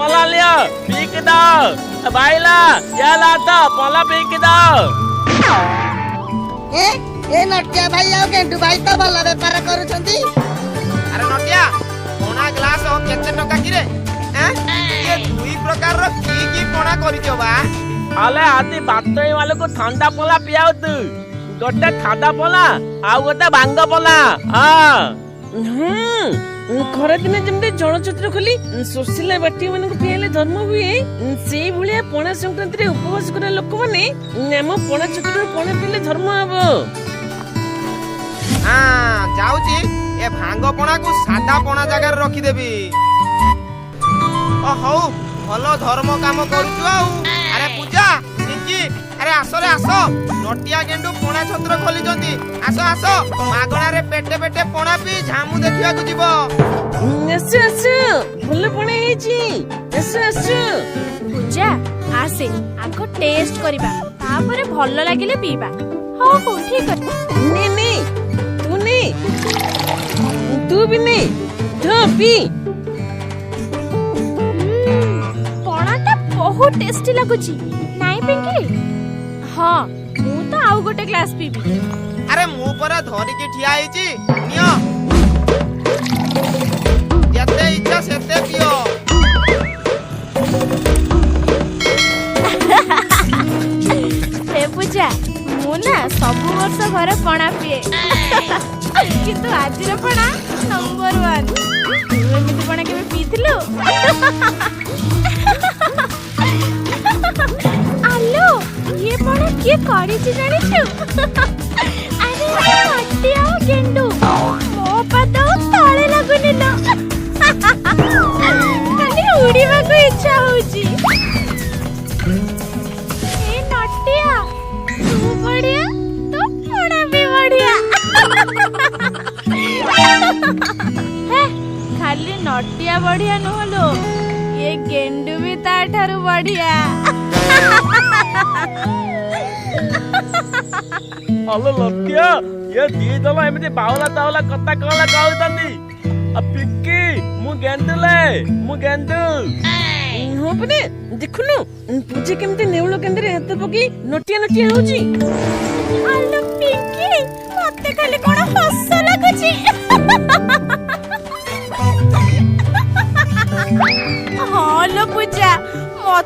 ପଲା ନିଅ, ପିଇକି ଦାଅ ଭାଇଲା, ଚାଲ ଆସ, ପଲା ପିଇକି ଦାଅ। ଏ ଏ ନଟିଆ ଭାଇ ଆଉ ଗେଣ୍ଡୁ ଭାଇ ତ ଭଲ ବେପାର କରୁଛନ୍ତି। ଆରେ ନଟିଆ, ପଣା ଗ୍ଲାସ କେତେ ଟଙ୍କା କିରେ? ଇଏ ଦୁଇ ପ୍ରକାରର କି କି ପଣା କରିଛ ବା? ଆଲେ, ଆଜି ବାଟୋଇ ମାନଙ୍କୁ ଥଣ୍ଡା ପଲା ପିଆଉତୁ। ଗୋଟେ ଥଣ୍ଡା ପଲା ଆଉ ଗୋଟେ ଭାଙ୍ଗ ପଲା। ହଁ, ଖରାଦିନେ ଯେମିତି ଜଳଛତ୍ର ଖୋଲି ଶୋଷିଲା ବାଟି ମାନଙ୍କୁ ପିଆଇଲେ ଧର୍ମ ହୁଏ, ସେଇଭଳିଆ ପଣା ସଂକ୍ରାନ୍ତିରେ ଉପବାସ କରିବା ଲୋକମାନେ ଆମ ପଣା ଛତ୍ରରୁ ପଣା ପିଇଲେ ଧର୍ମ ହବ। ହଁ, ଯାଉଛି, ଏ ଭାଙ୍ଗ ପଣାକୁ ସାଦା ପଣା ଜାଗାରେ ରଖିଦେବି। ଅ ହଉ, ଭଲ ଧର୍ମ କାମ କରୁଛୁ ଆଉ। ଆରେ ପୂଜା, ପିଙ୍କି, ଆରେ ଆସରେ ଆସ, ନଟିଆ ଗେଣ୍ଡୁ ପଣା ଛତ୍ର ଖୋଲିଛନ୍ତି। ଆସ ଆସ, ମାଗଣାରେ ପେଟେ ପେଟେ ପଣା ପିଇ ଝାମୁ ଦେଖିବାକୁ ଯିବ। ଆସ ଆସ, ଭଲ ପଣା ହେଇଛି, ଆସ ଆସ। ପୂଜା, ଆସେ, ଆଗ ଟେଷ୍ଟ କରିବା, ତାପରେ ଭଲ ଲାଗିଲେ ପିଇବା। ହଉ ହଉ, ଠିକ ଅଛି। ନେ ନେ, ତୁ ନେ, ତୁ ବି ନେ, ଧ ପି। ପଣାଟା ବହୁତ ଟେଷ୍ଟି ଲାଗୁଛି, ନାଇଁ ପିଙ୍କି? ହଁ, ମୁଁ ତ ଆଉ ଗୋଟେ ଗ୍ଲାସ ପିଇବି। ଆରେ, ମୁଁ ପରା ଧରିକି ଠିଆ ହେଇଛି, ନିଅ, ଯେତେ ଇଚ୍ଛା ସେତେ ପିଅ। ହେ ପୂଜା, ମୁଁ ନା ସବୁ ବର୍ଷ ଘରେ ପଣା ପିଏ, କିନ୍ତୁ ଆଜିର ପଣା ନମ୍ବର ୱାନ୍। ତୁ ଏମିତି ପଣା କେବେ ପିଇଥିଲୁ? ଆଲୋ, ଇଏ ପଣା କିଏ କରିଛି ଜାଣିଛୁ? ଆରେ ନଟିଆ ଆଉ ଗେଣ୍ଡୁ, ମୋ ପାଦ ତଳେ ଲାଗୁନି ଲୋ, ଖାଲି ଉଡ଼ିବାକୁ ଇଚ୍ଛା ହଉଛି। ଏ ନଟିଆ, ତୁ ବଢିଆ, ତୋ ପଣା ବି ବଢିଆ। ହେ, ଖାଲି ନଟିଆ ବଢିଆ ନୁହଁ ଲୋ, ଇଏ ଗେଣ୍ଡୁ ବି ତା ଠାରୁ ବଢିଆ। ଆଲୋ ଲଟିଆ, ଇଏ ଦି ଜଣ ଏମିତି ବାଉଲା ଚାଉଲା କଥା କଣ କହୁଛନ୍ତି? ପିଙ୍କି, ମୁଁ ଗେଣ୍ଡୁଲେ, ମୁଁ ଗେଣ୍ଡୁ। ହଁ ପରା, ଦେଖୁନୁ ପୂଜା କେମିତି ନେଉଳ କେନ୍ଦ୍ରେ ହାତ ପକେଇ ନଟିଆ ନଟିଆ ହଉଛି। ଆଲୋ ପିଙ୍କି, ମତେ ଖାଲି କଣ ହସ ଲାଗୁଛି। ହଁ ଲୋ ପୂଜା।